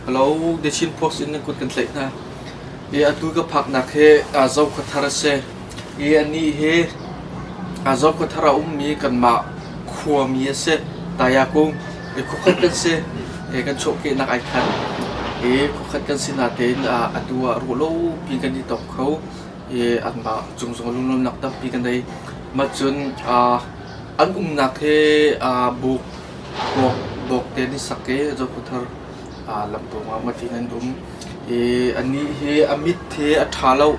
Hello, The Chin Post in nan kut kan tlaih hna. I atu ka phaknak hi Zokhua a si. I anih hi Zokhua a ummi kanmah khuami a si. Tayakung. I khuakhat kan si. I kan chuahkehnak ai khat. I khuakhat kan si natein atu ah ruahlopi kan i tong kho. I anmah cung zong lunglawmhnak tampi kan nei. Mah cun an umnak hi buk Bawk bawk te an i sak i Zokhua lampawng ah matin an um. I anih hi a mit hi a ṭha lo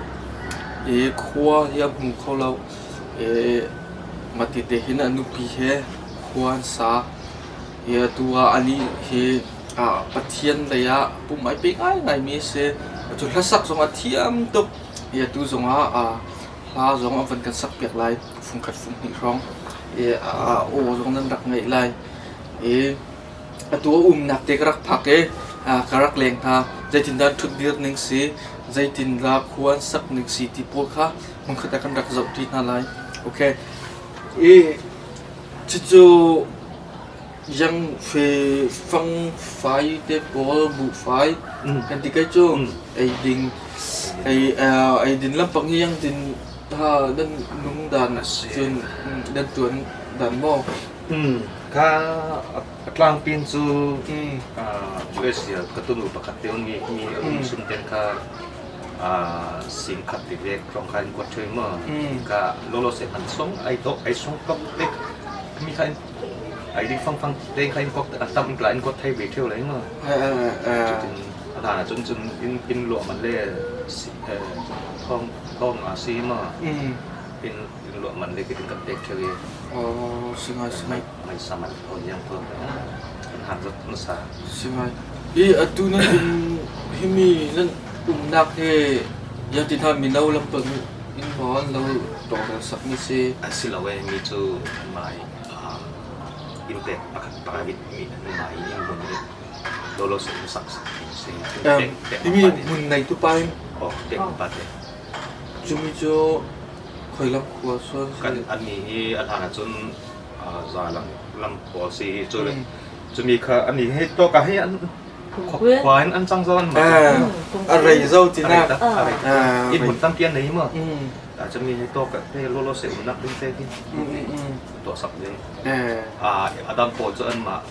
i khua hi a hmu kho lo. I mati te hin a nupi he khua an sa. I atu ah anih hi Pathian lei ah pum ai pe ngaingaimi a si. Cu hlasak zong a thiam tuk. I atu zong ah hla zong a van kan sakpiak lai fungkhat funghnih hrawng i a aw zong nan rak ngaih lai i atu a umnak te ka rak phak i ka rak leng hna zeitindah ṭhutdir ning si zeitindah khua an sak ning si ti pawl kha hmunkhat ah kan rak zohṭi hna lai okay i cucu Yang fe fang fai te pawl buhfai kan ti kai cu eiding ei eidin lampang hi yang tin ha nan nung dan cun nan tuan dan maw? Ka tlangpin cu US ka tunu pakhat te mi mi um sum ten kha sing khat ti ve rong kha in kuat thoi ma ka lolo se man song ai dok ai song tok te mi kha Ai ding fangfang te kha in kok a tam in in kot thei ve theu lai ma. Cutin a hlan ahcun cun inn inn luah man le thong thong a si ma. Inn inn luah man le kitin kan pek theu i. Oh, singai singai. Mai saman thon yang thon kan han zat nasa. Singai. I atu nan um himi nan umnak he yang tin ha mino lampang in maw lo tawrel sak mi si. Asi lo e mi cu mai inn pek pakhat private mi an mah i inn hmun i lawlaw se sak sak si. Himi hmun nei tu pa in. Oh, pek pa te. Cumi cu khoi lam khua suan kan an ni hi a hlan ahcun za lam lam pawl si hi cu cumi kha an ni hi to ka hi an khua in an cang zo an a rei zo tinak inn hmun tampi an nei ma cumi hi to ka te lawlaw se umnak ding te hi tuah sak ve. A dang pawl cu anmah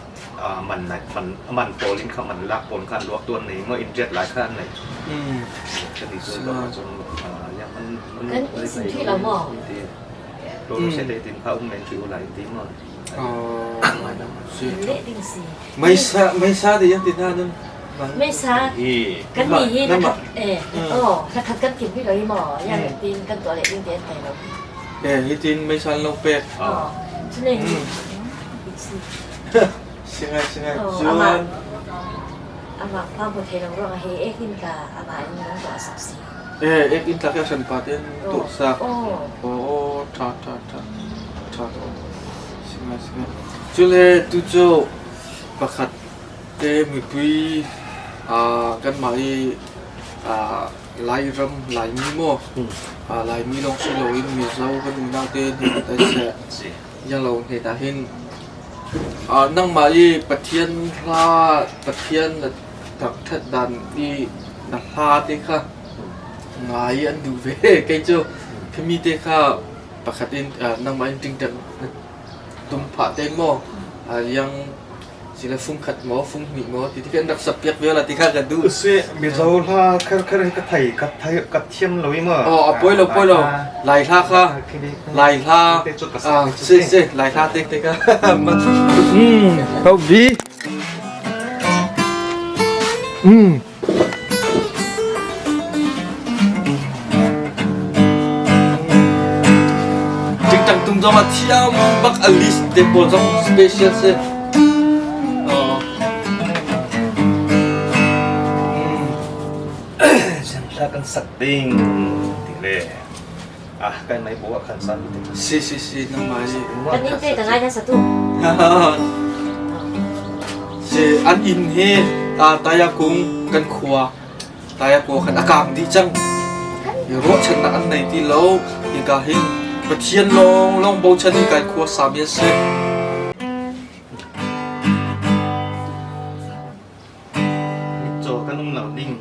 man man man pawl in kha man lak pawl kha an luak tuan nei maw in riat lai kha an nei. Kan i cun cun Kan in thi lo maw? Lo se te tin kha um men ti ulai ti maw? Le ding si. Meisa meisa de yan ti na nan Meisa kan ni hi na khat eh oh na khat kan kim hi lo maw yang tin kan tuah le ding te an tai lo. Hitin meisal lo pek. Singai singai cun. Amah pa mu thei lo ruang hi ek in tla amah in nung tuah sak si. Eh ek in tla ke san pa ten tu sak. Oh tha tha tha tha singai singai. Cule tu cu pakhat te mipui kan mah i Lairam Laimi maw Laimi lawng si loin Mizo kan unau te hna tai seh ianglo hne hna hin nangmah i Pathian hla Pathian na thangṭhat dan i na hla te kha ngai an duh ve kei cu khimi te kha pakhat in nangmah in ṭingṭang na tum phah te maw iang Sile fungkhat maw funghnih maw ti ti kan rak sak piak ve la ti kha ka duh. Si Mizo hla kher kher hi ka thei ka thei ka thiam lo i ma. Oh a poi lo poi lo. Lai hla kha Lai hla si si Lai hla te te ka. Hmm hau bi. Hmm. Tingtang tum zong a thiam bak a list te pawl zong special si. Hla kan sak ding ti le ah kai mai bu ah khan san ti. Si si si nang mai. Kan in te ka ngai na satu. Si an inn hi Tayakung kan khua Tayakua khan a kang dih cang. Ruahchannak an nei ti lo. Hika hin Pathian lawng lawng bochan in kai khua sami an si. Mitcaw. Mitcaw kan um lo ding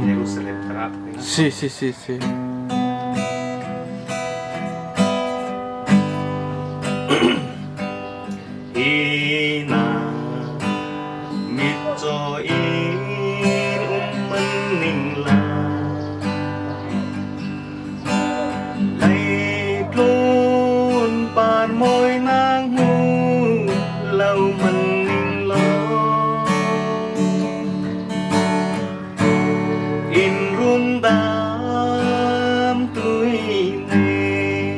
Jerusalem thar ah. Si si si si. Hi na mitcaw in um man ning la Leitlun par mawi nang hmu lo man ning law Inn run dam tui ne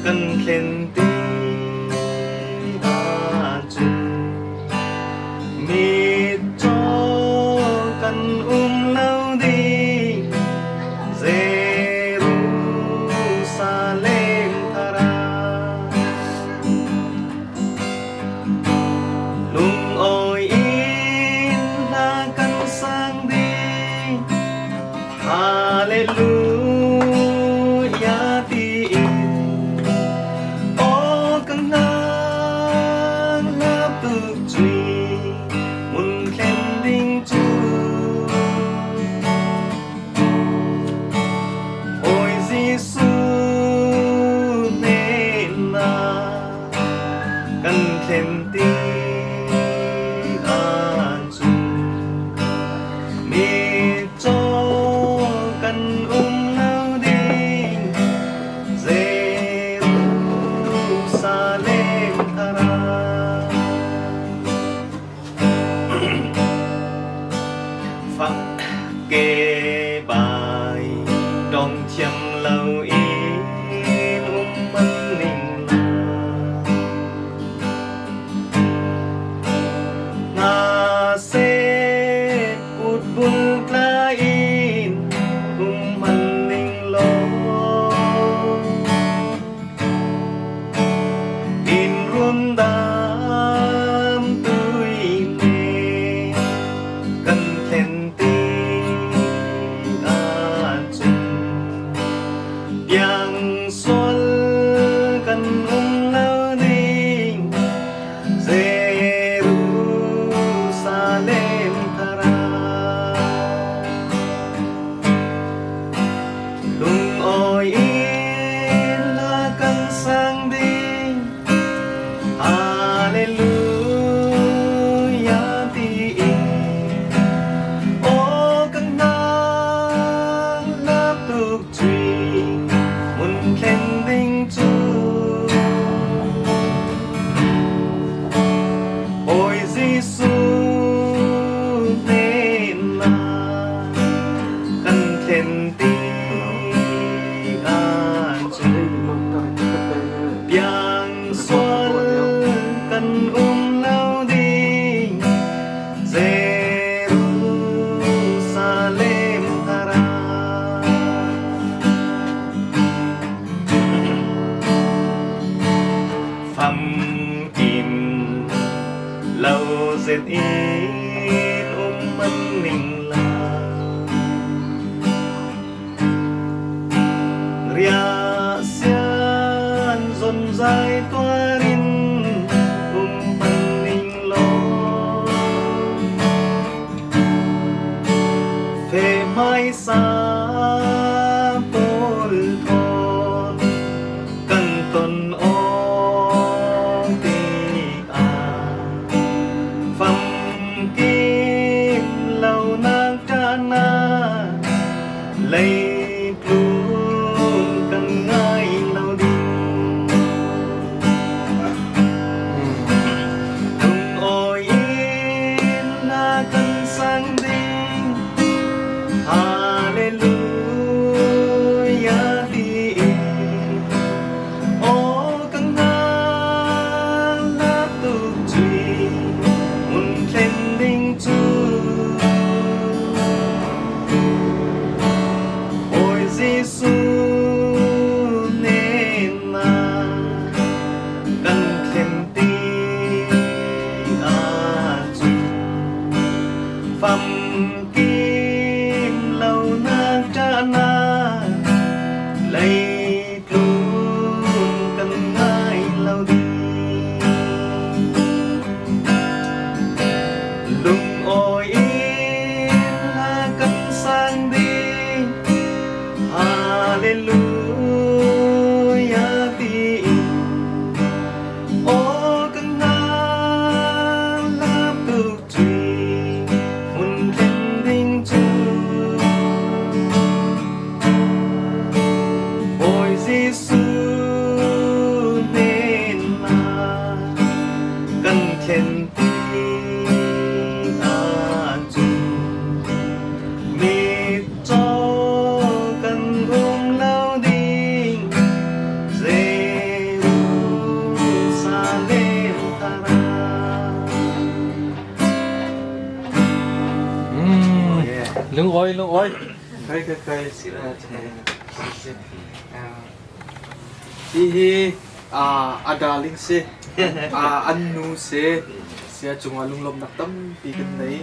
kan thlen ti ahcun Mitcaw kan um lo ding Jerusalem thar ah. Lungawi in hla kan sang ding Hallelujah tiin Aw kan hlang lap tuk cui mun thlen ding cu Bawi Jesuh hnenah kan thlen ti ahcun mitcaw kan um lo ding Jerusalem thar ah. Fak ke bai tong thiam lo in um man ning la. Nga se kut bul tla in um man ning law. In run dam tui le kan thlen ti ahcun piang sual kan um lo ding Jerusalem thar ah. Lungawi in hla kan sang ding Hallelujah tiin Aw kan hlang lap tuk cui mun thlen ding cu Bawi Jesuh hnenah kan thlen ti ahcun piang sual kan um lo ding Jerusalem thar ah. Famkim lo zet in um man ning la Ria sian zon zai tuarin um man ning law Fe mai sa pawl thawn kan ton awk tikah famkim lonak ṭahnak leitlung kan ngai lo ding. Lungawi in hla kan sang ding Hallelujah tiin Aw kan hna tuk cui mun thlen ding cu Bawi Jesuh hnenah kan thlen ti ahcun famkim lonak ṭahnak leitlung kan ngai lo ding. Lungawi Lungawi lungawi. Kai kai kai. Hihi a darling si. An nu si. Sia cungah lunglawmhnak tampi kan nei.